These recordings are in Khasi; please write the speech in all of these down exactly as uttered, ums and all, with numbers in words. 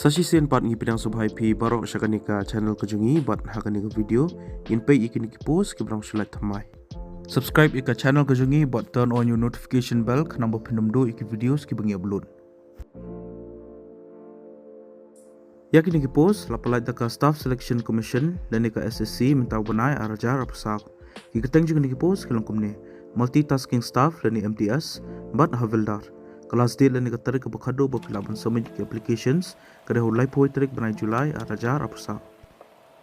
Sa shisien pat ngi pdiang sngewbha ïa phi baroh sha kane ka channel ka jong ngi bad ha kane ka video ngin peit ïa kine ki post kiba dang shu lait thymmai. Subscribe ïa ka channel ka jong ngi bad turn on your notification bell khnang ba phin ym duh ïa ki videos kiba ngi upload. Ïa kine ki post la pynlait da ka Staff Selection Commission lane ka S S C mynta u bnai ar hajar arphew saw. Ki kyrteng jong kine ki post ki long kumne: Multitasking Staff lane M T S bad Havildar. Ka last date lane ka tarik kaba khatduh ba phi lah ban submit ki applications ka dei ha u laiphew tarik bnai July ar hajar arphew saw.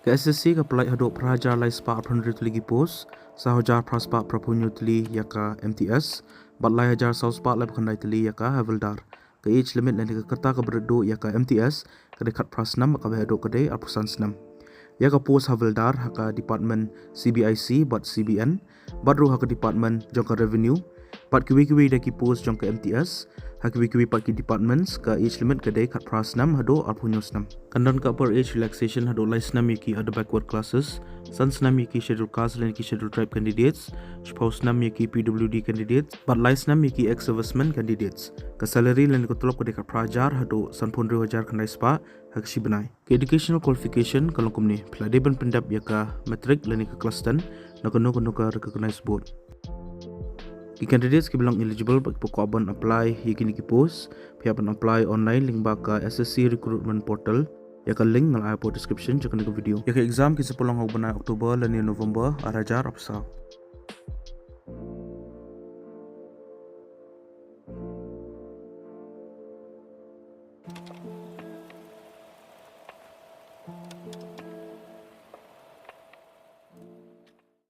Ka S S C ka pynlait haduh phra hajar lai spah arphew hynriew tylli ki post, saw hajar phra spah phraphew hynñiew tylli ïa ka M T S bad lai hajar saw spah laiphew khyndai tylli ïa ka Havildar. Ka age limit lane ka rta kaba rit duh ïa ka M T S ka dei khatphra snem, kaba heh duh ka dei arphew san snem. Ïa ka post Havildar ha ka department C B I C bad C B N bad ruh ha ka department jong ka Revenue bad kiwei kiwei de ki post jong ka M T S. Ha kiwei kiwei pat ki departments ka age limit ka dei khatphra snem haduh arphew hynñiew snem. Kan don ka upper age relaxation haduh lai snem ïa ki other backward classes, san snem ïa ki Scheduled Caste lane ki Scheduled Tribe candidates, shiphew snem ïa ki P W D candidates bad lai snem ïa ki ex-servicemen candidates. Ka salary lane ka tulop ka dei khatphra hajar haduh sanphew hynriew hajar khyndai spah ha ka shi bnai. Ka educational qualification ka long kumne: phi la dei ban pyndep ïa ka matric lane ka class ten na kano kano ka recognized board. Ki candidates kiba long eligible bad kiba kwah ban apply ïa kine ki post, phi hap ban apply online lyngba ka S S C recruitment portal. Ïa ka link nga la ai hapoh description jong kane ka video. Ïa ka exam kin sa pynlong ha u bnai October lane November ar hajar arphew saw.